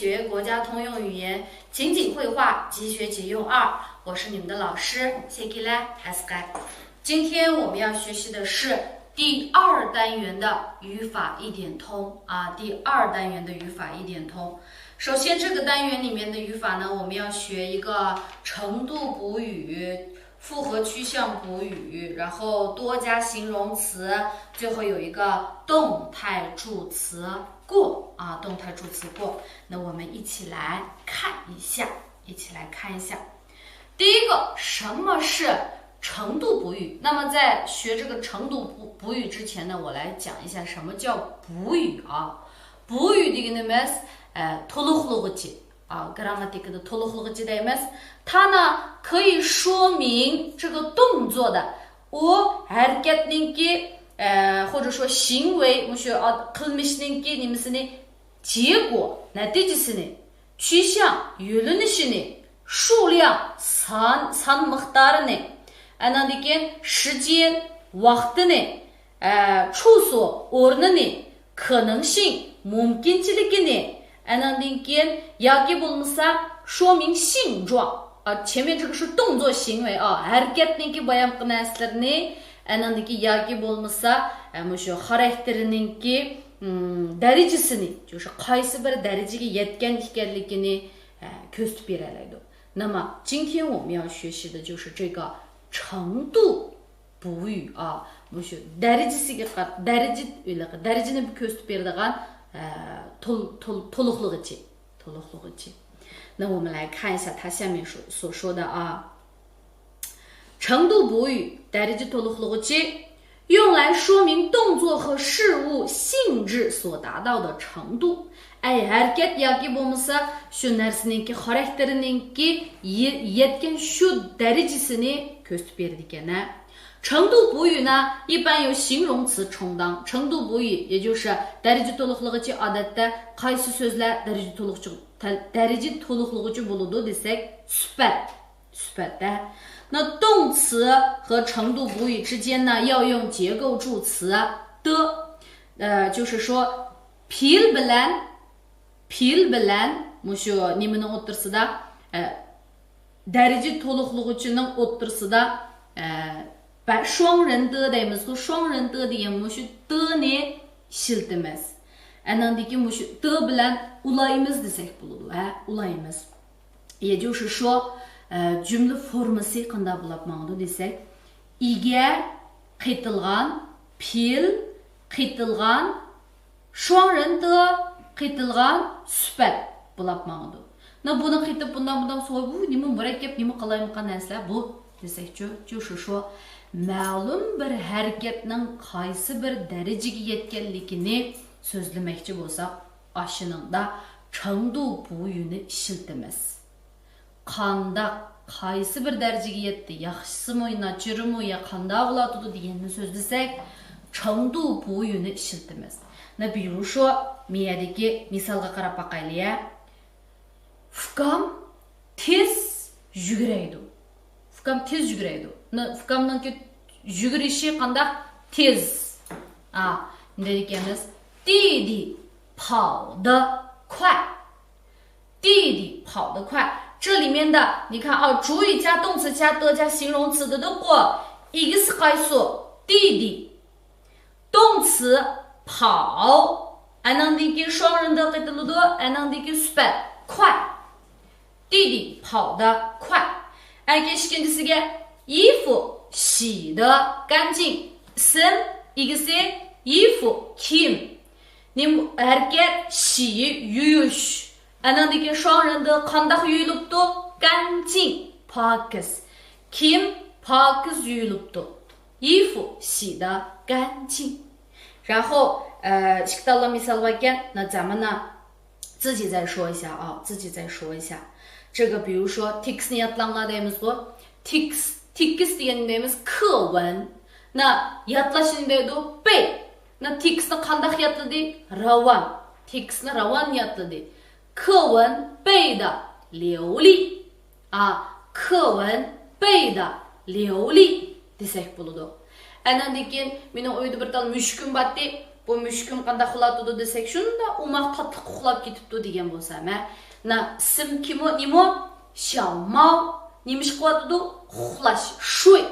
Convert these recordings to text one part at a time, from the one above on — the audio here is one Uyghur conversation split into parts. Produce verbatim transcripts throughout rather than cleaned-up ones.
学国家通用语言情景会话即学即用二，我是你们的老师谢吉拉 Asghar。今天我们要学习的是第二单元的语法一点通啊，第二单元的语法一点通。首先，这个单元里面的语法呢，我们要学一个程度补语、复合趋向补语，然后多加形容词，最后有一个动态助词过啊，动态助词过。那我们一起来看一下，一起来看一下。第一个，什么是程度补语？那么在学这个程度补补语之前呢，我来讲一下什么叫补语啊。补语 دېگىنىمىز، ئە، تولۇقلىغۇچى. 啊，گرامماتىكىدا تولۇقلىغۇچى دەيمىز. 它呢，可以说明这个动作的، ئۇ ھەرىكەتنىڭكى، ئە، 或者说行为، مۇشۇ قىلمىشنىڭكى نېمىسىنى، 结果، نەتىجىسىنى، 趋向، يۆنىلىشىنى، 数量، سان، سان مىقدارىنى، ئاندىن كېيىن 时间، ۋاقتىنى، ئە، 处所، ئورنىنى، 可能性، مۇمكىنچىلىكىنى، ئاندىن كېيىن ياكى بولمىسا 说明性状. 啊，前面这个是动作行为 啊، ھەرىكەتنىڭكى بايامقى نەرسىلىرىنى، ئاندىن كېيىن ياكى بولمىسا، ئە، مۇشۇ خاراكتېرىنىڭكى، ئىم، دەرىجىسىنى، شۇ قايسى بىر دەرىجىگە يەتكەن ئىكەنلىكىنى، ئە، كۆرسىتىپ بېرەلەيدۇ. 那么今天我们要学习的就是这个程度 补语 啊، مۇشۇ دەرىجىسىگە قار-، دەرىجە، دەرىجىنى كۆرسىتىپ بېرىدىغان، ئە، تول-، تول-، تولۇقلىغۇچى، تولۇقلىغۇچى. 那我们来看一下它下面所-，所说的啊。程度补语، دەرىجە تولۇقلىغۇچى، 用来说明动作和事物性质所达到的程度. ئەي ھەرىكەت ياكى بولمىسا شۇ نەرسىنىڭكى خاراكتېرىنىڭكى يە-، يەتكەن شۇ دەرىجىسىنى كۆرسىتىپ بېرىدىكەن ھە. 程度补语呢，一般由形容词充当。程度补语，也就是 دەرىجە تولۇقلىغۇچى، ئادەتتە قايسى سۆزلەر دەرىجە تولۇقچى-، دەرىجە تولۇقلىغۇچى بولىدۇ دېسەك، سۈپەت. 是吧？那动词和程度补语之间呢，要用结构助词 的，呃，就是说 پېئىل بىلەن، پېئىل بىلەن مۇشۇ نېمىنىڭ ئوتتۇرىسىدا، ئە، دەرىجە تولۇقلىغۇچىنىڭ ئوتتۇرىسىدا، ئە، بە-، 双人的 دەيمىزغۇ، 双人的 دېگەن مۇشۇ 的 نى ئىشلىتىمىز. ئەنىڭدىكى مۇشۇ 的 بىلەن ئۇلايمىز دېسەك بولىدۇ، ھە، ئۇلايمىز. 也就是说، ئە، جۈملە فورمىسى قانداق بولاپ ماڭىدۇ دېسەك، ئىگە قېتىلغان، پېئىل قېتىلغان، 双人的 قېتىلغان سۈپەت بولاپ ماڭىدۇ. 那 بۇنى قېتىپ بۇنداق بۇنداق سوراپ، بۇ نېمە مۇرەككەپ، نېمە قالايمىقان نەرسىلەر بۇ دېسەكچۇ، 就是说، مەلۇم بىر ھەرىكەتنىڭ قايسى بىر دەرىجىگە يەتكەنلىكىنى سۆزلىمەكچى بولساق، ئاشۇنىڭدا 程度补语نى ئىشلىتىمىز. قانداق، قايسى بىر دەرىجىگە يەتتى، ياخشىسىمۇ، ناچىرىمۇ يا قانداق بولاتىدۇ دېگەننى سۆزلىسەك، 程度补语نى ئىشلىتىمىز. 那比如说، مىيەدىكى مىسالغا قاراپ باقايلى يە. ئۇكام تېز يۈگۈرەيدۇ. ئۇكام تېز يۈگۈرەيدۇ. 那 ئۇكامنىڭكى يۈگۈرۈشى قانداق؟ تېز. ئا، نېمە دەيدىكەنمىز؟ 弟弟跑得快. 弟弟跑得快. 这里面的，你看啊，主语加动词加的加形容词的都过， ئىگىسى قايسى؟ 弟弟. 动词跑. ئەنىڭدىن كېيىن 双人的 قېتىلىدۇ، ئەنىڭدىن كېيىن سۈپەت، 快. 弟弟跑得快. ئەنكى ئىككىنچىسىگە، 衣服洗得干净. ئىسىم، ئىگىسى، 衣服، كىيىم. نېمە ھەرىكەت؟ 洗، يۇيۇش. ئەنىڭدىن كېيىن 双人的 قانداق يۇيۇلۇپتۇ؟ 干净، پاكىز. كىيىم پاكىز يۇيۇلۇپتۇ. 衣服洗得干净. 然后، ئە، ئىككى تاللا مىسال باركەن، 那咱们呢， 自己再说一下啊，自己再说一下。这个比如说 تېكىستنى يادلاڭلار دەيمىزغۇ. テキ-، テキスト دېگەن نېمە دەيمىز؟ 课文. 那 يادلاش نېمە دەيدۇ؟ 背. 那 تېكىستنى قانداق يادلىدى؟ راۋان. تېكىستنى راۋان يادلىدى. 课文背得流利. 啊، 课文背得流利 دېسەك بولىدۇ. ئەنەندىن كېيىن مېنىڭ ئۆيدە بىر تال مۈشۈكۈم بارتتى. بۇ مۈشۈكۈم قانداق ئۇخلاۋاتىدۇ دېسەك، شۇنداق ئوماق تاتلىق ئۇخلاپ كېتىپتۇ دېگەن بولسا، مە. نا، ئىسىم كىمۇ، نېمۇ؟ شياۋماۋ. نېمە ئىش قىلىۋاتىدۇ؟ ئۇخلاش. شۇي.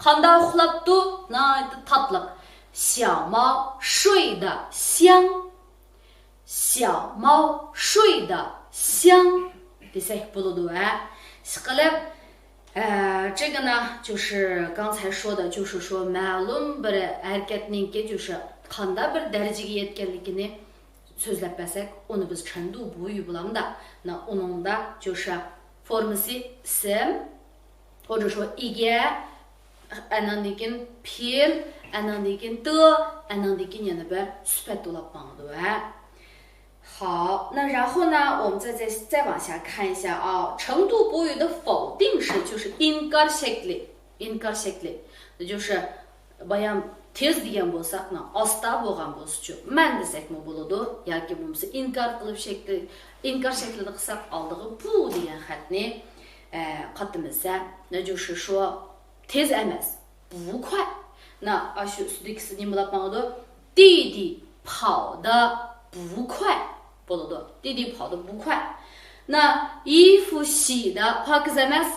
قانداق ئۇخلاپتۇ؟ ناھايىتى تاتلىق. 小猫睡得香. 小猫睡得香 دېسەك بولىدۇ، ھە. ئىشقىلىپ، ئە، 这个呢，就是刚才说的，就是说 مەلۇم بىر ھەرىكەتنىڭكى، 就是 قانداق بىر دەرىجىگە يەتكەنلىكىنى سۆزلەپ بەرسەك، ئۇنى بىز 程度补语 بولامدا. 那 ئۇنىڭدا 就是 فورمىسى ئىسىم، 或者说 ئىگە، ئەنىڭدىن كېيىن پېئىل، ئەنىڭدىن كېيىن 的، ئەنىڭدىن كېيىن يەنە بىر سۈپەت بولاپ ماڭىدۇ، ھە. 好，那然后呢，我们再再再往下看一下啊，程度补语的否定式就是 ئىنكار شەكلى. ئىنكار شەكلى. 就是 بايام تېز دېگەن بولساق، ئاستا بولغان بولسىچۇ، مەن دېسەكمۇ بولىدۇ. ياكى بولمىسا ئىنكار قىلىپ شەكلى، ئىنكار شەكلىدە قىلساق، ئالدىغا 不 دېگەن خەتنى، ئە، قاتىمىزسە، 那就是说 تېز ئەمەس، 不快. 那 ئاشۇ ئۈستىدىكىسى نېمە بولاپ ماڭىدۇ؟ 弟弟跑得不快 بولىدۇ. 弟弟跑得不快. 那衣服洗得 پاكىز ئەمەس،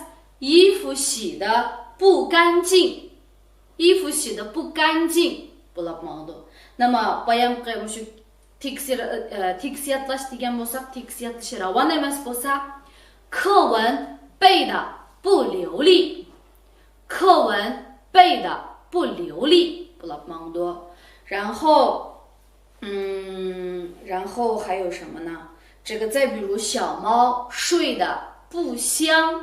衣服洗得不干净. 衣服洗得不干净 بولاپ ماڭىدۇ. 那么 بايامقى مۇشۇ تېكىست، ئە، تېكىست يادلاش دېگەن بولساق، تېكىست يادلىشى راۋان ئەمەس بولسا، 课文背得不流利. 课文背得不流利 بولاپ ماڭىدۇ. 然后 嗯，然后还有什么呢？这个再比如小猫睡得不香，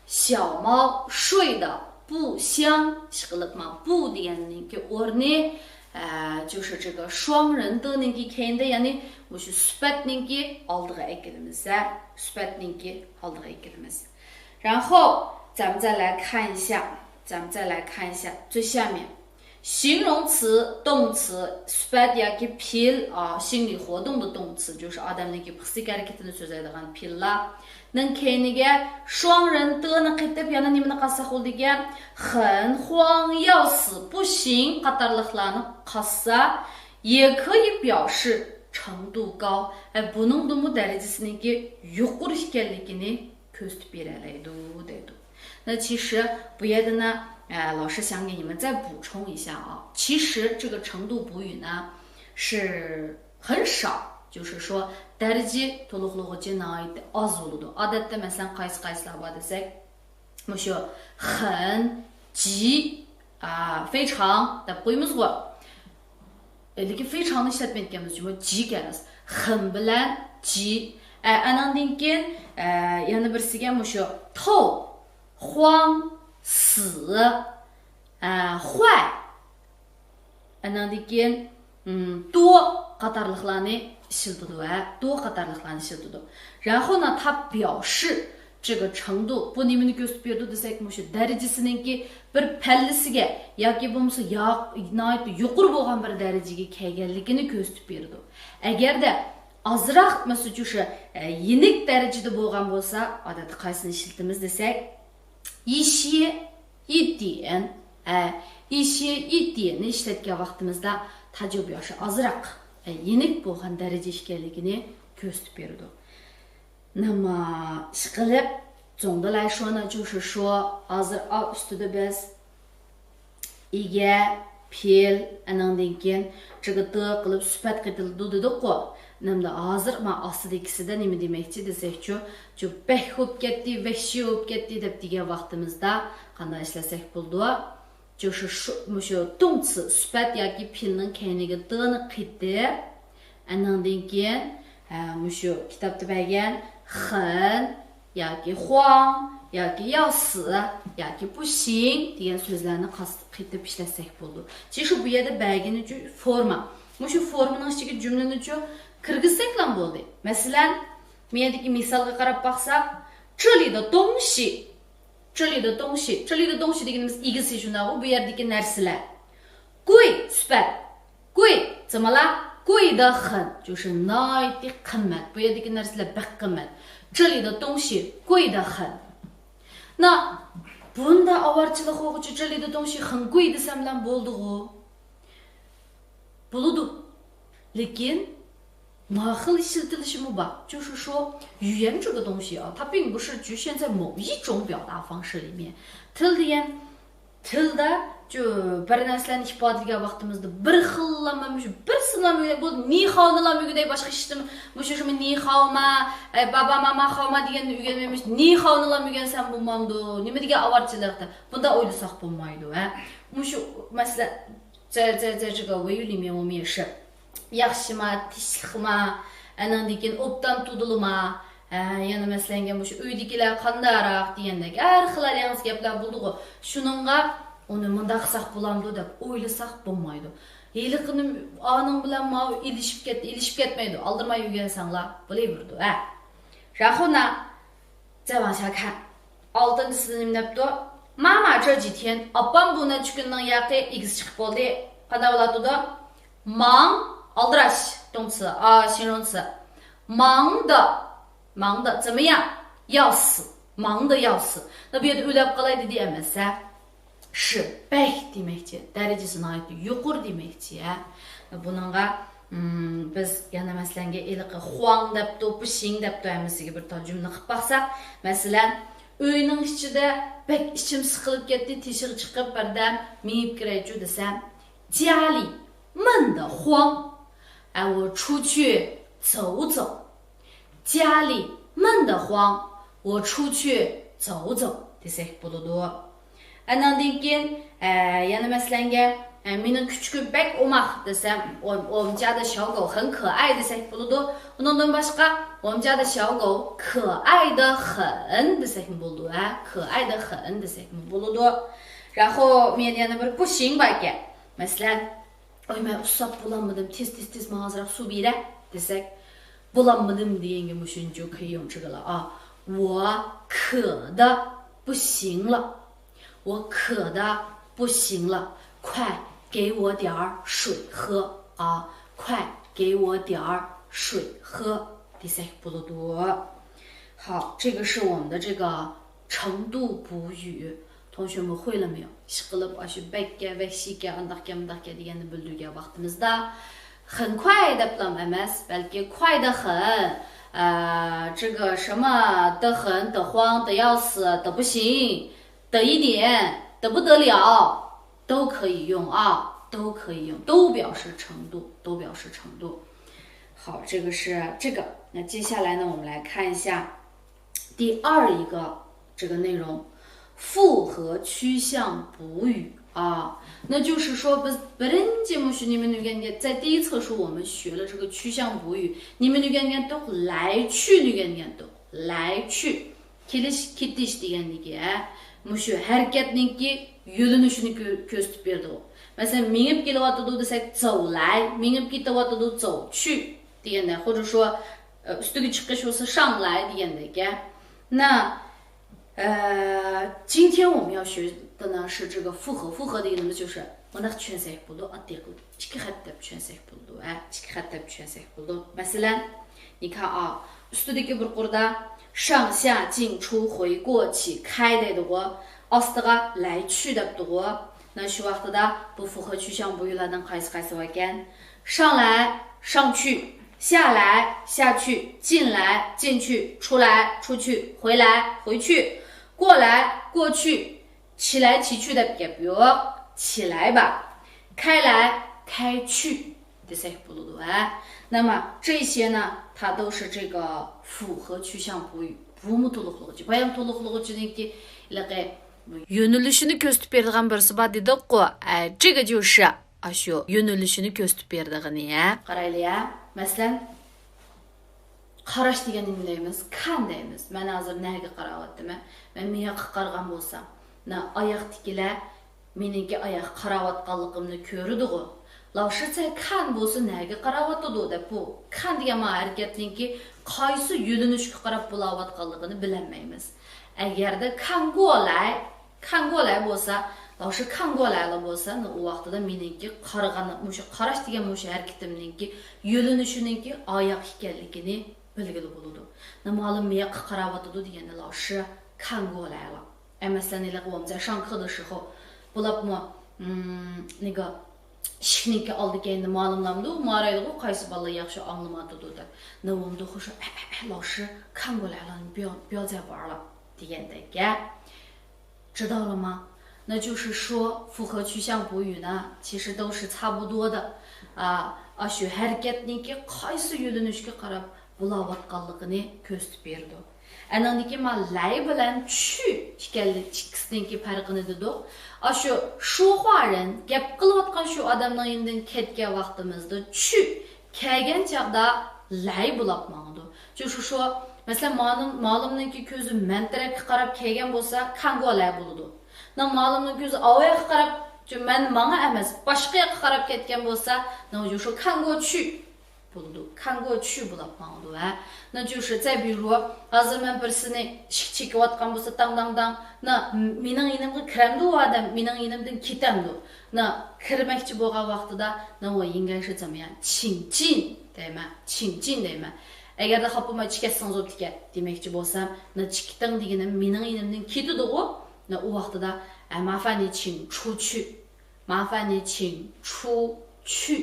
小猫睡得不香. ئىشقىلىپ ما 不 دېگەننىڭكى ئورنى، ئە، 就是这个双人的نىڭكى كەينىدە، يەنى مۇشۇ سۈپەتنىڭكى ئالدىغا ئەكېلىمىز، ھە؟ سۈپەتنىڭكى ئالدىغا ئەكېلىمىز. 然后咱们再来看一下，咱们再来看一下最下面，形容词、动词، سۈپەت ياكى پېئىل، ئا، 心理活动的动词، 就是 ئادەمنىڭكى پىسخىك ھەرىكىتىنى سۆزلەيدىغان پېئىللار. نىڭ كەينىگە 双人的نى قېتىپ يەنە نېمىنى قاتساق بولىدىكەن؟ 很慌要死不行 قاتارلىقلارنى قاتسا، 也可以表示程度高. ئە، بۇنىڭدىمۇ دەرىجىسىنىڭكى يۇقىرى ئىكەنلىكىنى كۆرسىتىپ بېرەلەيدۇ دەيدۇ. 那其实 بۇ يەردە 呢، ئە، 老师想给你们再补充一下啊。其实这个程度补语呢是很少，就是说 دەرىجە تولۇقلىغۇچى ناھايىتى ئاز بولىدۇ. ئادەتتە مەسىلەن قايسى قايسىلار بار دېسەك، مۇشۇ 很، 极، ئا، 非常 دەپ قويىمىزغۇ. لېكىن 非常 نى ئىشلەتمەيدىكەنمىز جۇمۇ، 极 ئەمەس. 很 بىلەن 极. ئە، ئانىڭدىن كېيىن، ئە، يەنە بىرسىگە مۇشۇ 透، 慌، 死، ئە، 坏. ئانىڭدىن كېيىن، م، 多 قاتارلىقلارنى ئىشلىتىدۇ، ھە، 多 قاتارلىقلارنى ئىشلىتىدۇ. 然后呢，它表示 这个程度 بۇ نېمىنى كۆرسىتىپ بېرىدۇ دېسەك، مۇشۇ دەرىجىسىنىڭكى بىر پەللىسىگە ياكى بولمىسا يا-، ناھايىتى يۇقىرى بولغان بىر دەرىجىگە كەلگەنلىكىنى كۆرسىتىپ بېرىدۇ. ئەگەردە ئازراق، مەسىلەن، شۇ، ئە، يېنىك دەرىجىدە بولغان بولسا، ئادەتتە قايسىنى ئىشلىتىمىز دېسەك، 一些، 一点، ئە، 一些، 一点 نى ئىشلەتكەن ۋاقتىمىزدا 它就表示 ئازراق، ئە، يېنىك بولغان دەرىجە ئىكەنلىكىنى كۆرسىتىپ بېرىدۇ. 那么 ئىشقىلىپ، 总的来说呢，就是说 ھازىر ئا ئۈستىدە بىز ئىگە، پېئىل، ئانىڭدىن كېيىن 这个 的 قىلىپ سۈپەت قېتىلىدۇ دېدۇققۇ. ئەمدى ھازىر ما ئاستىدىكىسىدە نېمە دېمەكچى دېسەكچۇ، چۇ بەك بولۇپ كەتتى، ۋەھشىي بولۇپ كەتتى دەپ دېگەن ۋاقتىمىزدا قانداق ئىشلەتسەك بولىدۇ؟ 就是说، مۇشۇ 动词 سۈپەت ياكى پېئىلنىڭ كەينىگە 的 نى قېتىپ، ئانىڭدىن كېيىن، ھە، مۇشۇ كىتابتا بەرگەن 很 ياكى 慌 ياكى 要死 ياكى 不行 دېگەن سۆزلەرنى قاس-، قېتىپ ئىشلەتسەك بولىدۇ. چۈنكى بۇ يەردە بەرگىنى چۈ-، فورما. مۇشۇ فورمىنىڭ ئىچىگە جۈملىنى چۈ كىرگۈزسەكلا بولدى. مەسىلەن، بۇ يەردىكى مىسالغا قاراپ باقساق، 这里的东西، 这里的东西، 这里的东西 دېگىنىمىز ئىگىسى شۇنداقغۇ، بۇ يەردىكى نەرسىلەر. 贵 سۈپەت. 贵 怎么了؟ 贵得很 就是ناھايىتى قىممەت. بۇ يەردىكى نەرسىلەر بەك قىممەت. 这里的东西贵得很. 那 بۇندا ئاۋارىچىلىق بولغۇچە 这里的东西很贵 دېسەملا بولدىغۇ. بولىدۇ. لېكىن 那个 ئىشلىتىلىشىمۇ بار. 就是说，语言这个东西啊，它并不是局限在某一种表达方式里面。تىل دېگەن، تىلدا، شۇ بىر نەرسىلەرنى ئىپادىلىگەن ۋاقتىمىزدا بىر خىللا مانا شۇ بىرسىنىلا مۇشۇ نىخاۋنىلا مۇگىدەي باشقا ھېچنېمە، مۇشۇ شۇ نىخاۋما، ئە، بابا ماما خاۋما دېگەننى ئۆگەنمەيمىز، نىخاۋنىلا ئۆگەنسەم بولمامدۇ؟ نېمە دېگەن ئاۋارىچىلىق دەپ. بۇنداق ئويلىساق بولمايدۇ، ھە؟ مۇشۇ مەسىلە، 在在在这个维语里面我们也是。 ياخشىما، تىنچلىقما، ئانىڭدىن كېيىن ئوبدان تۇردۇلىما، ھە، يەنە مەسىلەنگە مۇشۇ ئۆيدىكىلەر قانداقراق دېگەندەك ھەر خىل ئەلەڭزە گەپلەر بولىدىغۇ. شۇنىڭغا ئۇنى مۇنداق قىلساق بولامدۇ دەپ ئويلىساق بولمايدۇ. ھېلىقىنى ئانىڭ بىلەن ماۋۇ ئېلىشىپ كەتتى، ئېلىشىپ كەتمەيدۇ. ئالدىرىماي ئۆگەنسەڭلار بولۇۋېرىدۇ، ھە. 然后呢، 再往下看. ئالتىنچىسىدا نېمە دەپتۇ؟ 妈妈这几天، ئاپام بۇ نەچچە كۈننىڭ ياقى ئىگىسى چىقىپ بولدى. قانداق بولاتىدۇ؟ 忙، ئالدىراش، 动词، ئا، 形容词. 忙得، 忙得怎么样؟ 要死، 忙得要死. 那 بۇ يەردە ئۆلۈپ قالاي دېدى ئەمەس، ھە؟ 是، بەك دېمەكچى، دەرىجىسى ناھايىتى يۇقىرى دېمەكچى، ھە. بۇنىڭغا، ئىم، بىز يەنە مەسىلەنگە ھېلىقى 慌 دەپتۇ، 不行 دەپتۇ، ھەممىسىگە بىر تال جۈملە قىلىپ باقساق، مەسىلەن، ئۆينىڭ ئىچىدە بەك ئىچىم سىقىلىپ كەتتى، تېشىغا چىقىپ بىردەم مېڭىپ كىرەيچۇ دېسەم، 家里闷得慌. 哎，我出去走走。 家里闷得慌，我出去走走 دېسەك بولىدۇ. ئاناندىن كېيىن، ئە، يەنە مەسىلەنگە، ئە، مېنىڭ كۈچۈكۈم بەك ئوماق دېسەم، 我، 我们家的小狗很可爱 دېسەك بولىدۇ. ئۇنىڭدىن باشقا، 我们家的小狗可爱得很 دېسەكمۇ بولىدۇ، ھە، 可爱得很 دېسەكمۇ بولىدۇ. 然后 مەن يەنە بىر 不行 باركەن. مەسىلەن، ۋاي، مەن ئۇسساپ بولالمىدىم، تېز، تېز، تېز ماڭا ئازراق سۇ بېرە دېسەك، بولالمىدىم دېگەنگە مۇشۇنچە 可以用这个了啊. 我渴得不行了，我渴得不行了，快给我点儿水喝啊，快给我点儿水喝 دېسەك بولىدۇ. 好，这个是我们的这个程度补语。 同学们会了没有؟ ئىشقىلىپ، ئاشۇ بەككە، ۋەھشىيكە، ئانداقكە، مۇنداقكە دېگەننى بىلدۈرگەن ۋاقتىمىزدا، 很快 دەپلام ئەمەس، بەلكى 快得很، ئە، 这个什么得很，得慌，得要死，得不行，得一点，得不得了，都可以用啊，都可以用，都表示程度，都表示程度。好，这个是这个。那接下来呢，我们来看一下 第二一个这个内容，复合趋向补语啊，那就是说 بىز بىرىنچى مۇشۇ نېمىنى ئۆگەنگەن، 在第一册书我们学了这个趋向补语. نېمىنى ئۆگەنگەنتۇق؟ 来去نى ئۆگەنگەنتۇق. 来去، كېلىش، كېتىش دېگەندىكى، ھە، مۇشۇ ھەرىكەتنىڭكى يۆنىلىشىنى كۆ-، كۆرسىتىپ بېرىدۇ. مەسىلەن، مېڭىپ كېلىۋاتىدۇ دېسەك، 走来، مېڭىپ كېتىۋاتىدۇ، 走去 دېگەندەك، 或者说، ئە، ئۈستىگە چىقىش بولسا، 上来 دېگەندەك، ھە. 那، ئە، 今天我们要学的呢是这个复合. 复合 دېگىنىمىز 就是 مۇنداق چۈشەنسەك بولىدۇ، ئاددىي قىلىپ ئىككى خەت دەپ چۈشەنسەك بولىدۇ، ھە، ئىككى خەت دەپ چۈشەنسەك بولىدۇ. مەسىلەن، 你看啊، ئۈستىدىكى بىر قۇردا 上下进出回过起开 دەيدىغۇ، ئاستىغا 来去 دەپتىغۇ. 那 شۇ ۋاقتىدا بۇ 复合趋向补语لاردىن قايسى قايسى باركەن؟ 上来، 上去، 下来، 下去، 进来، 进去، 出来، 出去، 回来，回去，过来，过去， 起来起去 دەپ گەپ يوق. 起来吧. 开来، 开去 دېسەك بولىدۇ، ھە. 那么这些呢，它都是这个复合趋向补语. بۇمۇ تولۇقلىغۇچى. بايام تولۇقلىغۇچىنىڭكى ھېلىقى يۆنىلىشىنى كۆرسىتىپ بېرىدىغان بىرسى بار دېدۇققۇ. ئە، 这个就是 ئاشۇ يۆنىلىشىنى كۆرسىتىپ بېرىدىغىنى، ھە. قارايلى، ھە. مەسىلەن، قاراش دېگەندە نېمە دەيمىز؟ 看 دەيمىز. مەن ھازىر نەگە قاراۋاتىمەن؟ مەن مۇياققا قارىغان بولسام، مانا ئاياقتىكىلەر مېنىڭكى ئاياققا قاراۋاتقانلىقىمنى كۆرىدىغۇ. 老师在看 بولسا نەگە قاراۋاتىدۇ دەپ، بۇ 看 دېگەن مانا ھەرىكەتنىڭكى قايسى يۆنىلىشكە قاراپ بولاۋاتقانلىقىنى بىلەلمەيمىز. ئەگەردە 看过来، 看过来 بولسا، 老师看过来了 بولسا، ئۇ ۋاقتىدا مېنىڭكى قارىغان، مۇشۇ قاراش دېگەن مۇشۇ ھەرىكىتىمنىڭكى يۆنىلىشىنىڭكى ئاياق ئىكەنلىكىنى بىلگىلى بولىدۇ. مانا مۇئەللىم مۇياققا قاراۋاتىدۇ دېگەندە، 老师看过来了. ئە، مەسىلەن، ھېلىقى 我们在上课的时候، بولۇپمۇ، ئىم، 那个، ئىشىكنىڭكى ئالدى كەينىدە مالىملامدۇ، مارايدىغۇ، قايسى بالىلار ياخشى ئاڭلىمايدۇ دەپ. 那我们都会说，哎哎哎，老师看过来了，你不要不要再玩了 دېگەندەك گەپ. 知道了吗？那就是说符合趋向哺语呢，其实都是差不多的。 ئا، ئاشۇ ھەرىكەتنىڭكى قايسى يۆنىلىشكە قاراپ بولاۋاتقانلىقىنى كۆرسىتىپ بېرىدۇ. ئەنىڭدىكى ما لەي بىلەن چۈ ئىكەنلىك ئىككىسىنىڭكى پەرقىنى دېدۇق. ئاشۇ شۇخۇارېن گەپ قىلىۋاتقان شۇ ئادەمنىڭ يېنىدىن كەتكەن ۋاقتىمىزدا چۈ كەلگەن چاغدا لەي بولاپ ماڭىدۇ. چۈ شۇ، شۇ، مەسىلەن، مالىم، مالىمنىڭكى كۆزى مەن تەرەپكە قاراپ كەلگەن بولسا، كانگو لەي بولىدۇ. نە مالىمنىڭ كۆزى ئاۋۇ ياققا قاراپ، چۈ مەن ماڭا ئەمەس، باشقا ياققا قاراپ كەتكەن بولسا، نە شۇ كانگو چۈ بولىدۇ. كانگو چۈ بولاپ ماڭىدۇ ھە. نە چۈ شۇ، 再比如، ھازىر مەن بىرسىنى ئىشىك چېكىۋاتقان بولسا، داڭ، داڭ، داڭ، نە مېنىڭ يېنىمغا كىرەمدۇ ئۇ ئادەم، مېنىڭ يېنىمدىن كېتەمدۇ. نە كىرمەكچى بولغان ۋاقتىدا، نە ئۇ يىڭگەنشى زاميان، چىڭچىن دەيمەن، چىڭچىن دەيمەن. ئەگەردە خاپا بولماي چىكەتسىڭىز بوپتىكەن دېمەكچى بولسام، نە چىكىتىڭ دېگىنىم مېنىڭ يېنىمدىن كېتىدىغۇ. نە ئۇ ۋاقتىدا، ئە، مافەنى چىڭ چۇ چۈ، مافەنى چىڭ چۇ چۈ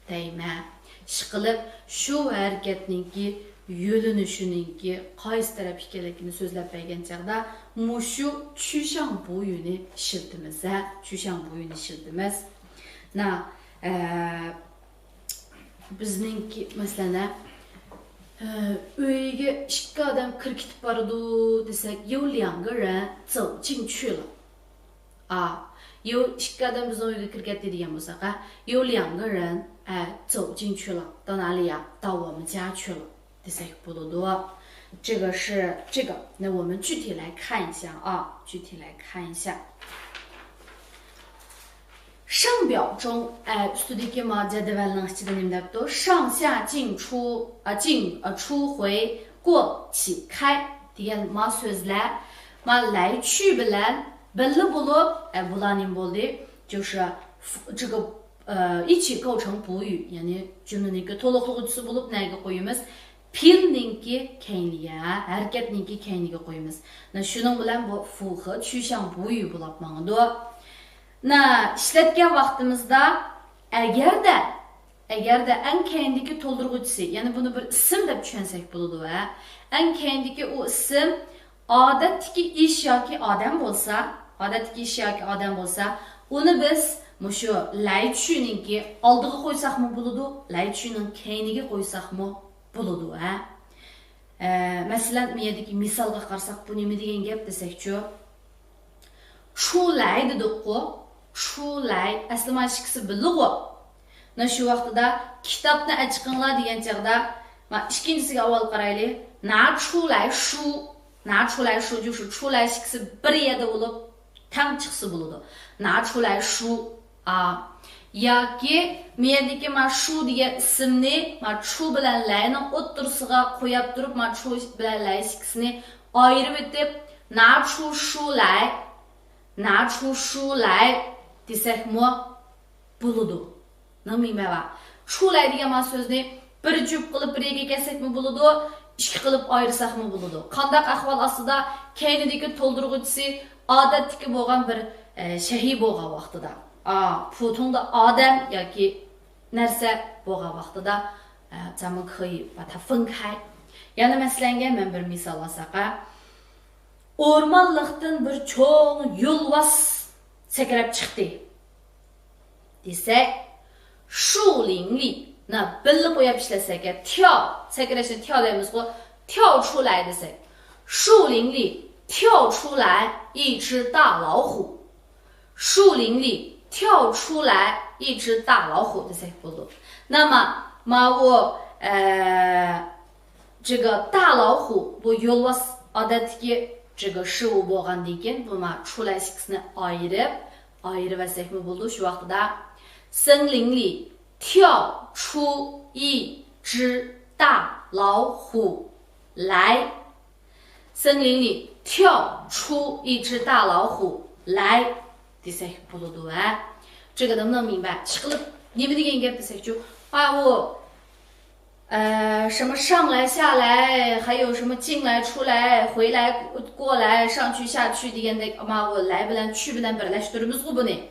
دەيمەن. ئىشقىلىپ، شۇ ھەرىكەتنىڭكى يۆنىلىشىنىڭكى قايسى تەرەپ ئىكەنلىكىنى سۆزلەپ بەرگەن چاغدا مۇشۇ چۈشەڭ بۇيۈنى ئىشلىتىمىز ھە، چۈشەڭ بۇيۈنى ئىشلىتىمىز. نە، ئە، بىزنىڭكى، مەسىلەن، ئە، ئۆيگە ئىككى ئادەم كىرىپ كېتىپ بارىدۇ دېسەك، 有两个人走进去了. ئا، يو، ئىككى ئادەم بىزنىڭ ئۆيگە كىرىپ كەتتى دېگەن بولساق، ئە، 有两个人، ئە، 走进去了، 到哪里呀؟ 到我们家去了 دېسەك بولىدۇ. 这个是这个，那我们具体来看一下啊，具体来看一下。 上表中، ئە، ئۈستىدىكى ما جەدۋەلنىڭ ئىچىدە نېمە دەپتۇ؟ 上下进出، ئا، 进، ئا، 出回过起开 دېگەن ما سۆزلەر، ما لەي چۈ بىلەن بىللە بولۇپ، ئە، بۇلار نېمە بولدى؟ 就是这个، ئە، 一起构成补语، يەنى جۈملىنىڭكى تولۇقلىغۇچىسى بولۇپ نەگە قويىمىز؟ پېئىلنىڭكى كەينىگە، ھەرىكەتنىڭكى كەينىگە قويىمىز. نە شۇنىڭ بىلەن بۇ 符合趋向补语 بولاپ ماڭىدۇ. نە ئىشلەتكەن ۋاقتىمىزدا ئەگەردە، ئەگەردە ئەڭ كەينىدىكى تولدۇرغۇچىسى، يەنى بۇنى بىر ئىسىم دەپ چۈشەنسەك بولىدۇ ھە. ئەڭ كەينىدىكى ئۇ ئىسىم ئادەتتىكى ئىش ياكى ئادەم بولسا، ئادەتتىكى ئىش ياكى ئادەم بولسا، ئۇنى بىز مۇشۇ لەي چۈنىڭكى ئالدىغا قويساقمۇ بولىدۇ، لەي چۈنىڭ كەينىگە قويساقمۇ بولىدۇ ھە. ئە، مەسىلەن، مۇ يەردىكى مىسالغا قارىساق، بۇ نېمە دېگەن گەپ دېسەكچۇ؟ چۇ لەي دېدۇققۇ، چۇ لەي، ئەسلى مانا ئىككىسى بىللىغۇ. مانا شۇ ۋاقتىدا كىتابنى ئەچىقىڭلار دېگەن چاغدا، مانا ئىككىنچىسىگە ئاۋۋال قارايلى. 拿出来书، 拿出来书 جۇ شۇ، چۇ لەي ئىككىسى بىر يەردە بولۇپ، تەڭ چىقسا بولىدۇ. 拿出来书. ئا. ياكى مۇ يەردىكى ما شۇ دېگەن ئىسىمنى ما چۇ بىلەن لەينىڭ ئوتتۇرىسىغا قوياپ تۇرۇپ، ما چۇ بىلەن لەي ئىككىسىنى ئايرىۋېتىپ، 拿出书来، 拿出书来 دېسەكمۇ بولىدۇ. نېمە مەنە؟ چۇ لەي دېگەن ما سۆزنى بىر جۈپ قىلىپ بىر يەرگە كەلسەكمۇ بولىدۇ، ئىككى قىلىپ ئايرىساقمۇ بولىدۇ. قانداق ئەھۋال ئاستىدا كەينىدىكى تولدۇرغۇچىسى ئادەتتىكى بولغان بىر، ئە، شەيئى بولغان ۋاقتىدا، ئا، پۇتۇڭدا ئادەم ياكى نەرسە بولغان ۋاقتىدا، ئە، 咱们可以把它分开. يەنە مەسىلەنگە مەن بىر مىسال ئالساق، ئا، ئورمانلىقتىن بىر چوڭ يولۋاس سەكرەپ چىقتى دېسەك، 树林里، نە بىللە قويۇپ ئىشلەتسەك، 跳، سەكرەشنى 跳 دەيمىزغۇ، 跳出来 دېسەك، 树林里跳出来一只大老虎. 树林里跳出来一只大老虎 دېسەك بولىدۇ. نېمە، ماۋۇ، ئە، 这个大老虎 بۇ يولۋاس ئادەتتىكى 这个事物 بولغاندىن كېيىن، بۇ ما چۇ لەي ئىككىسىنى ئايرىپ، ئايرىۋەتسەكمۇ بولىدۇ شۇ ۋاقتىدا. 森林里跳出一只大老虎来. 森林里跳出一只大老虎来 دېسەك بولىدۇ ھە. 这个能不能明白؟ ئىشقىلىپ نېمە دېگەن گەپ دېسەكچۇ؟ ئا، ئۇ، ئە، 什么上来下来،还有什么进来出来回来过来上去下去 دېگەندەك، ماۋۇ لەي بىلەن چۈ بىلەن بىرلەشتۈرىمىزغۇ بۇنى.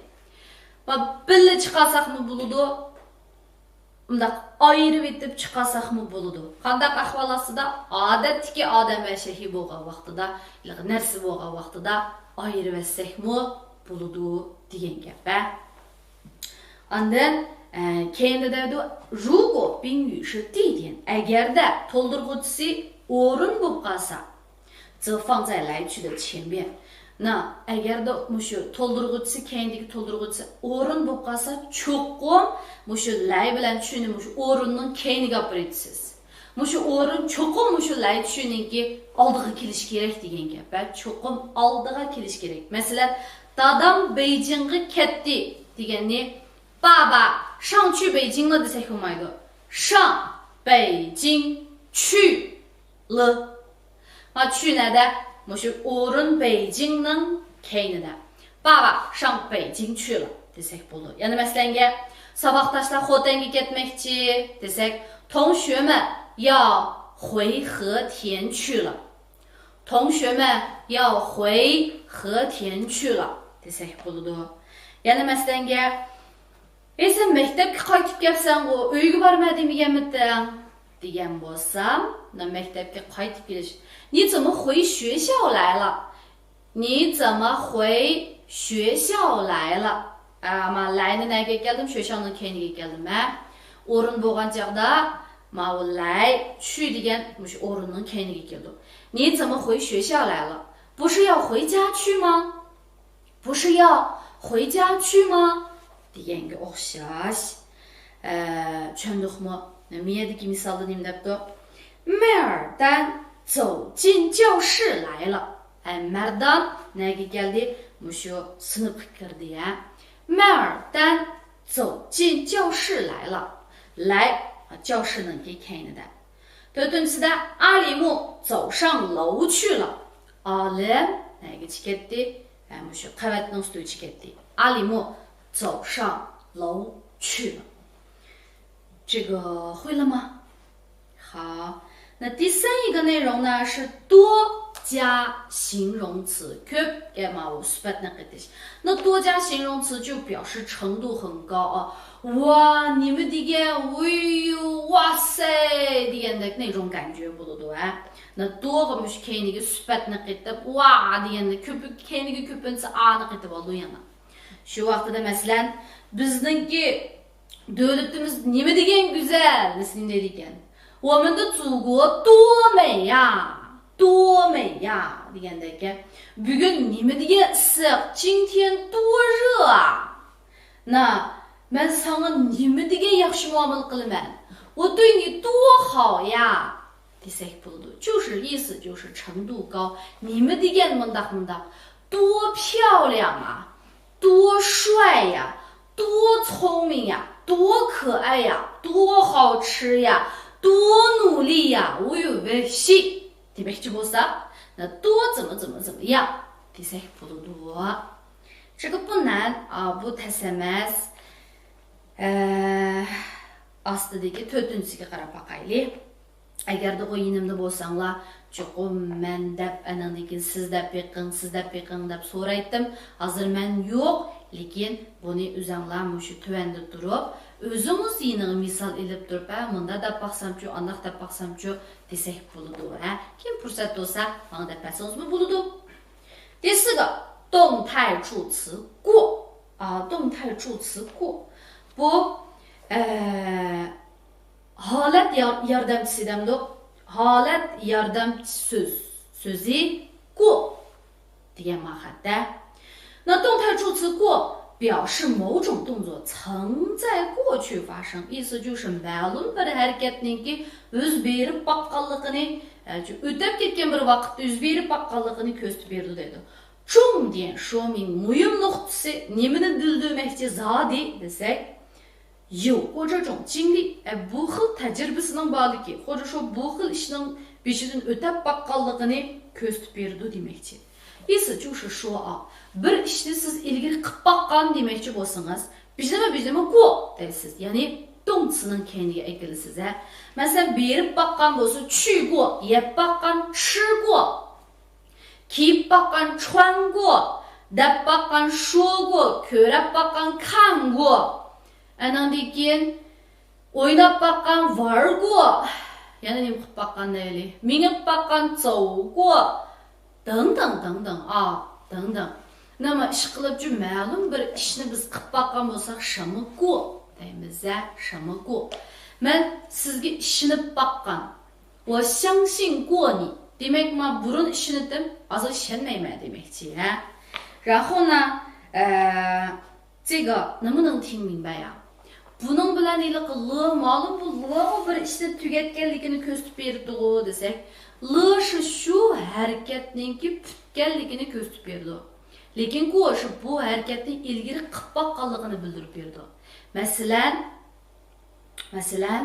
بىللە چىقارساقمۇ بولىدۇ، مۇنداق ئايرىۋېتىپ چىقارساقمۇ بولىدۇ. قانداق ئەھۋال ئاستىدا؟ ئادەتتىكى ئادەم ۋە شەيئى بولغان ۋاقتىدا، ھېلىقى نەرسە بولغان ۋاقتىدا ئايرىۋەتسەكمۇ بولىدۇ دېگەن گەپ ھە. ئاندىن ئە، كەينىدە دەيدۇ، 如果宾语是地点، ئەگەردە تولدۇرغۇچىسى ئورۇن بولۇپ قالسا، 则放在来去的前面. 那 ئەگەردە مۇشۇ تولدۇرغۇچىسى، كەينىدىكى تولدۇرغۇچىسى ئورۇن بولۇپ قالسا، چوقۇم مۇشۇ 来 بىلەن 去نى مۇشۇ ئورۇننىڭ كەينىگە ئاپىرىۋېتىسىز. مۇشۇ ئورۇن چوقۇم مۇشۇ 来去نىڭكى ئالدىغا كېلىشى كېرەك دېگەن گەپ ھە. چوقۇم ئالدىغا كېلىشى كېرەك. مەسىلەن، دادام بېيجىڭغا كەتتى دېگەننى 爸爸上去北京了 دېسەك بولمايدۇ. 上北京去了. 去 نەدە؟ مۇشۇ ئورۇن بېيجىڭنىڭ كەينىدە. 爸爸上北京去了 دېسەك بولىدۇ. يەنە مەسىلەنگە، ساۋاقداشلار خوتەنگە كەتمەكچى دېسەك، 同学们要回和田去了. 同学们要回和田去了 دېسەك بولىدۇ. يەنە مەسىلەنگە، ئەي، سەن مەكتەپكە قايتىپ كەپسەنغۇ، ئۆيگە بارما دېمىگەنمىدىڭ؟ دېگەن بولسام، مەكتەپكە قايتىپ كېلىش. 你怎么回学校来了؟ 你怎么回学校来了؟ ئە، ما 来 نى نەگە كەلدىم؟ 学校 نىڭ كەينىگە كەلدىم ھە. ئورۇن بولغان چاغدا ماۋۇ 来، 去 دېگەن مۇشۇ ئورۇننىڭ كەينىگە كېلىدۇ. 你怎么回学校来了？ 不是要回家去吗？ 不是要回家去吗？ دېگەنگە ئوخشاش. ئە، چۈشەندۇقمۇ؟ مۇ يەردىكى مىسالدا نېمە دەپتۇ؟ 麦尔丹走进教室来了. ئە، مەردان نەگە كەلدى؟ مۇشۇ سىنىپقا كىردى ھە. 麦尔丹走进教室来了. 来 教室 نىڭكى كەينىدە. تۆتىنچىسىدە 阿里木走上楼去了. ئالىم نەگىچە كەتتى؟ ھە، مۇشۇ قەۋەتنىڭ ئۈستىگىچە كەتتى. 阿里木走上楼去了. 这个会了吗？好，那第三一个内容呢是多加形容词， كۆپ گە ماۋۇ سۈپەتنى قېتىش. 那多加形容词就表示程度很高啊. ۋا، نېمە دېگەن، ۋۇي، ۋاسەي دېگەندەك 那种感觉 بولىدۇ ھە. 那多 غا مۇشۇ كەينىگە سۈپەتنى قېتىپ، ۋا دېگەندە كۆپۈك، كەينىگە كۆپىنچىسى ئانى قېتىپ ئالىدۇ يەنە. شۇ ۋاقتىدا مەسىلەن، بىزنىڭكى دۆلىتىمىز نېمە دېگەن گۈزەل، دېسە نېمە دەيدىكەن؟ 我们的祖国多美呀，多美呀 دېگەندەككەن. بۈگۈن نېمە دېگەن ئىسسىق، 今天多热啊. 那 مەن ساڭا نېمە دېگەن ياخشى مۇئامىلە قىلىمەن. 我对你多好呀 دېسەك بولىدۇ. 就是意思就是程度高. نېمە دېگەن مۇنداق مۇنداق. 多漂亮啊，多帅呀，多聪明呀，多可爱呀，多好吃呀，多努力呀， ۋۇي ۋىششى دېمەكچى بولساق، 那多怎么怎么怎么样 دېسەك بولىدۇ. 这个不难啊، بۇ تەس ئەمەس. ئە، ئاستىدىكى تۆتىنچىسىگە قاراپ باقايلى. ئەگەردە ئۇ يېنىمدا بولساڭلار، چوقۇم مەن دەپ، ئاندىن كېيىن سىز دەپ بېقىڭ، سىز دەپ بېقىڭ دەپ سورايتتىم. ھازىر مەن يوق، لېكىن بۇنى ئۆزۈڭلار مۇشۇ تۆۋەندە تۇرۇپ، ئۆزىڭىز يېنىغا مىسال ئېلىپ تۇرۇپ، ھە، مۇنداق دەپ باقسامچۇ، ئانداق دەپ باقسامچۇ دېسەك بولىدۇ، ھە. كېيىن پۇرسەت بولسا، ماڭا دەپ بەرسىڭىزمۇ بولىدۇ. 第四个，动态助词过. 啊，动态助词过. بۇ، ئە، ھالەت يار-، ياردەمچىسى دەمدۇق. ھالەت ياردەمچى سۆز، سۆزى 过 دېگەن ماخەتتە. 那动态助词过表示某种动作曾在过去发生，意思就是 مەلۇم بىر ھەرىكەتنىڭكى يۈز بېرىپ باققانلىقىنى، ئە، ئۆتۈپ كەتكەن بىر ۋاقىتتا يۈز بېرىپ باققانلىقىنى كۆرسىتىپ بېرىدۇ دەيدۇ. 重点说明 مۇھىم نۇقتىسى، نېمىنى بىلدۈرمەكچى زادى دېسەك، 有过这种经历، ئە، بۇ خىل تەجرىبىسىنىڭ بارلىقى، 或者说 بۇ خىل ئىشنىڭ بېشىدىن ئۆتۈپ باققانلىقىنى كۆرسىتىپ بېرىدۇ دېمەكچى. 意思就是说啊، بىر ئىشنى سىز ئىلگىرى قىلىپ باققان دېمەكچى بولسىڭىز، 比什么比什么过 دەيسىز، يەنى 动词نىڭ كەينىگە ئەكېلىسىز ھە. مەسىلەن، بېرىپ باققان بولسا 去过، يەپ باققان 吃过. كىيىپ باققان 穿过، دەپ باققان شوگو، كۆرەپ باققان كاڭگو. ئاناندىن كېيىن ئويناپ باققان ۋارگو. يەنە نېمە قىلىپ باققان دەيلى؟ مېڭىپ باققان زاۋگو. دىڭ دىڭ دىڭ دىڭ، ئا، دىڭ دىڭ. نېمە ئىشقىلىپچۇ مەلۇم بىر ئىشنى بىز قىلىپ باققان بولساق، شامىگو دەيمىز ھە، شامىگو. مەن سىزگە ئىشىنىپ باققان. 我相信过你. دېمەك، ماڭا بۇرۇن ئىشىنىتتىم، ھازىر ئىشەنمەيمەن دېمەكچى، ھە. 然后呢، ئە، 这个能不能听明白呀؟ بۇنىڭ بىلەن ھېلىقى ل، مەلۇم بۇ لغۇ بىر ئىشنى تۈگەتكەنلىكىنى كۆرسىتىپ بېرىدىغۇ دېسەك، ل شۇ، شۇ ھەرىكەتنىڭكى پۈتكەنلىكىنى كۆرسىتىپ بېرىدۇ. لېكىن گو شۇ بۇ ھەرىكەتنى ئىلگىرى قىلىپ باققانلىقىنى بىلدۈرۈپ بېرىدۇ. مەسىلەن، مەسىلەن،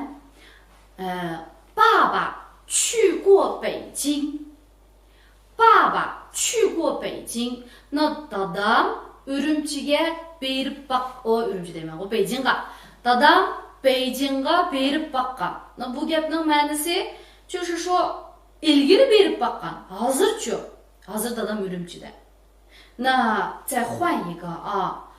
ئە، 爸爸去过北京. 爸爸去过北京. نا دادام ئۈرۈمچىگە بېرىپ باق-، ئۇ ئۈرۈمچى دەيمەنغۇ، بېيجىڭغا. دادام بېيجىڭغا بېرىپ باققان. نا بۇ گەپنىڭ مەنىسى، شۇ، شۇ، شۇ ئىلگىرى بېرىپ باققان. ھازىرچۇ؟ ھازىر دادام ئۈرۈمچىدە. 那再换一个啊，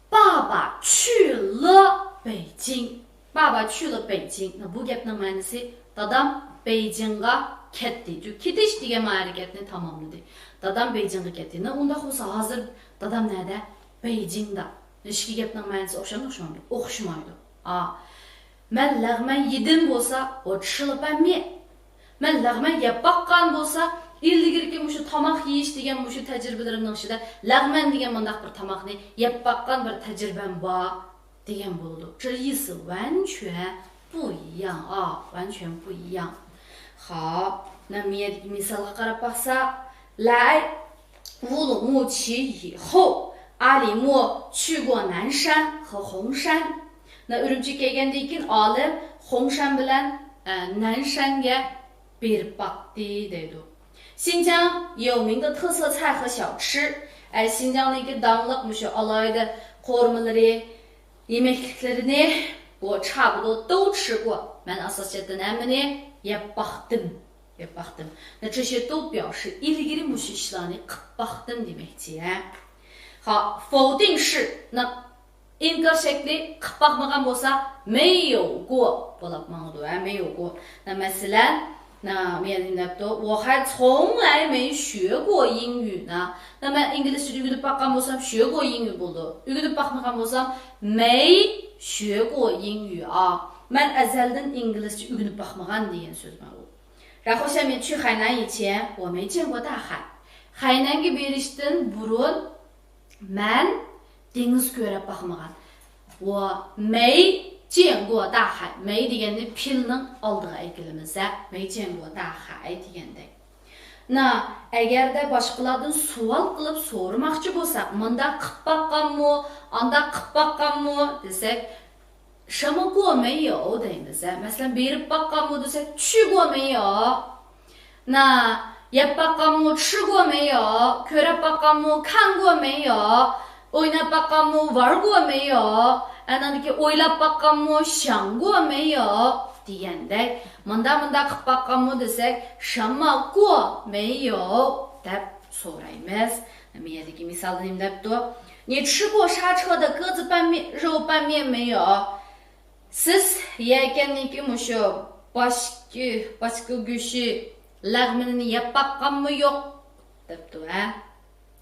爸爸去了北京. 爸爸去了北京. 那 بۇ گەپنىڭ مەنىسى، دادام بېيجىڭغا كەتتى. شۇ كېتىش دېگەن ھەرىكەتنى تاماملىدى. دادام بېيجىڭغا كەتتى. نا ئۇنداق بولسا، ھازىر دادام نەدە؟ بېيجىڭدا. ئىككى گەپنىڭ مەنىسى ئوخشامدۇ، ئوخشامدۇ؟ ئوخشىمايدۇ. ئا، مەن لەغمەن يېدىم بولسا، 我吃了拌面. مەن لەغمەن يەپ باققان بولسا، ئىلگىرىكى مۇشۇ تاماق يېيىش دېگەن مۇشۇ تەجرىبىلىرىمنىڭ ئىچىدە لەغمەن دېگەن مۇنداق بىر تاماقنى يەپ باققان بىر تەجرىبەم بار دېگەن بولىدۇ. 这意思完全不一样啊，完全不一样. خاپ، 那 مىيەدىكى مىسالغا قاراپ باقساق، 来 乌鲁木齐以后，阿里木去过南山和红山. 那 ئۈرۈمچىگە كەلگەندىن كېيىن ئالىم خۇڭشەن بىلەن، ئە، نەنشەنگە بېرىپ باقتى دەيدۇ. 新疆有名的特色菜和小吃. ئە، شىنجاڭنىڭكى داڭلىق مۇشۇ ئالاھىدە قورۇمىلىرى، يېمەكلىكلىرىنى، 我差不多都吃过. مەن ئاساسىي جەھەتتىن ھەممىنى يەپ باقتىم. يەپ باقتىم. 那这些都表示 ئىلگىرى مۇشۇ ئىشلارنى قىپ باقتىم دېمەكچى، ھە. 好،否定式. 那 ئىنكار شەكلى قىپ باقمىغان بولسا، 没有过 بولاپ ماڭىدۇ، ھە، 没有过. 那 مەسىلەن، 那 مەن دەپتۇ، 我还从来没学过英语呢. 那 مەن ئىنگلىزچە ئۆگىنىپ باققان بولسام، 学过英语 بولىدۇ. ئۆگىنىپ باقمىغان بولسام، 没学过英语啊. مەن ئەزەلدىن ئىنگلىزچە ئۆگىنىپ باقمىغان دېگەن سۆز مانا بۇ. 然后下面去海南以前，我没见过大海. خەينەنگە بېرىشتىن بۇرۇن مەن دېڭىز كۆرۈپ باقمىغان. 我没见过大海. 没 دېگەننى پېئىلنىڭ ئالدىغا ئەكېلىمىز، ھە. 没见过大海 دېگەندەك. 那 ئەگەردە باشقىلاردىن سوئال قىلىپ سورىماقچى بولساق، مۇنداق قىپ باققانمۇ، ئانداق قىپ باققانمۇ دېسەك، 什么过没有 دەيمىز، ھە. مەسىلەن، بېرىپ باققانمۇ دېسەك، 去过没有. 那 يەپ باققانمۇ، 吃过没有. كۆرۈپ باققانمۇ، 看过没有. ئويناپ باققانمۇ، 玩过没有. ئەنەندىكى ئويلاپ باققانمۇ، 想过没有 دېگەندەك. مۇنداق مۇنداق قىپ باققانمۇ دېسەك، 什么过没有 دەپ سورايمىز. مەيەدىكى مىسالدا نېمە دەپتۇ؟ 你吃过沙车的鸽子拌面، 肉拌面没有. سىز يەكەننىڭكى مۇشۇ باش، باچكا گۆشى لەغمىنىنى يەپ باققانمۇ يوق دەپتۇ، ھە؟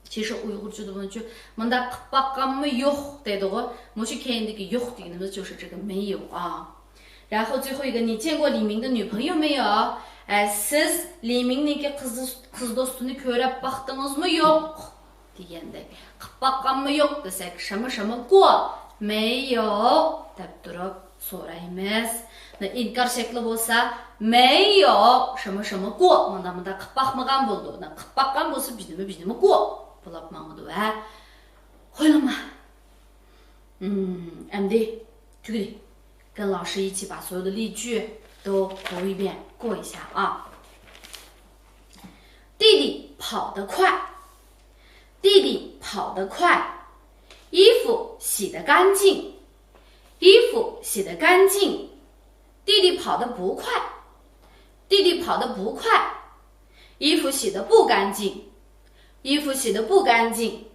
其实 ئۇيغۇرچىدا بۇنىچۇ مۇنداق قىپ باققانمۇ يوق دەيدىغۇ. مۇشۇ كەينىدىكى يوق دېگىنىمىز 就是这个没有 ئا. 然后最后一个，你见过李明的女朋友没有？ئە، سىز لى مىڭنىڭكى قىز، قىز دوستىنى كۆرۈپ باقتىڭىزمۇ يوق دېگەندەك. قىپ باققانمۇ يوق دېسەك، 什么什么过没有 دەپ تۇرۇپ سورايمىز. ئىنكار شەكلى بولسا، 没有什么什么过. مۇنداق مۇنداق قىپ باقمىغان بولىدۇ. قىپ باققان بولسا، 什么什么过 بولاپ ماڭىدۇ، ھە؟ خويلىما. ئەمدى تۈگىدى. 跟老师一起把所有的例句都读一遍，过一下啊。弟弟跑得快，弟弟跑得快，衣服洗得干净，衣服洗得干净。弟弟跑得不快，弟弟跑得不快，衣服洗得不干净。衣服洗得不干净，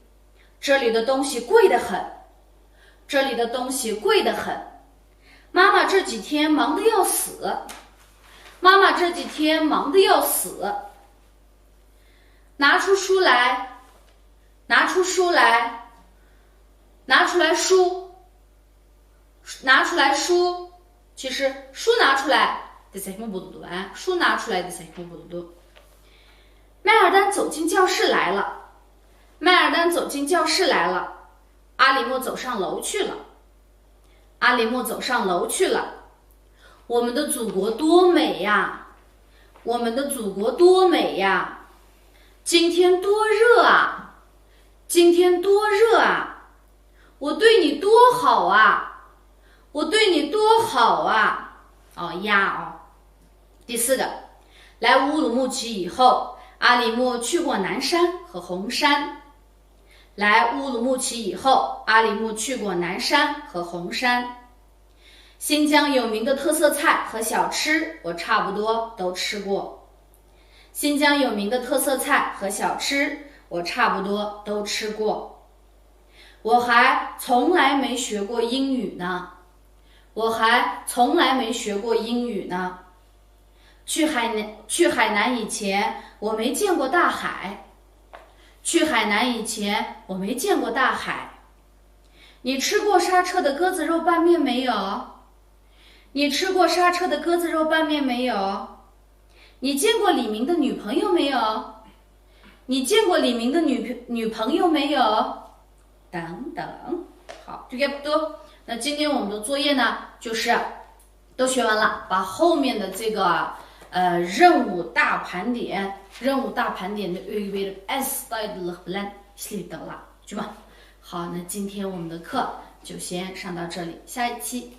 这里的东西贵得很，这里的东西贵得很。妈妈这几天忙得要死，妈妈这几天忙得要死。拿出书来，拿出书来，拿出来书。 拿出来书。其实书拿出来 دېسەكمۇ بولىدۇ، ھە؟ 书拿出来 دېسەكمۇ بولىدۇ. 麦尔丹走进教室来了。麦尔丹走进教室来了。阿里木走上楼去了。阿里木走上楼去了。我们的祖国多美呀！我们的祖国多美呀！今天多热啊！今天多热啊！ 我对你多好啊！我对你多好啊！哦呀哦。第四个，来乌鲁木齐以后，阿里木去过南山和红山。来乌鲁木齐以后，阿里木去过南山和红山。新疆有名的特色菜和小吃，我差不多都吃过。新疆有名的特色菜和小吃，我差不多都吃过。 我还从来没学过英语呢。我还从来没学过英语呢。去海南，去海南以前，我没见过大海。去海南以前，我没见过大海。你吃过沙车的鸽子肉拌面没有？你吃过沙车的鸽子肉拌面没有？你见过李明的女朋友没有？你见过李明的女，女朋友没有？ 等等。好，就这么多。那今天我们的作业呢，就是都学完了，把后面的这个呃任务大盘点，任务大盘点的 ئەستايىدىللىق بىلەن ئىشلىۋېتىڭلار. 好，那今天我们的课就先上到这里，下一期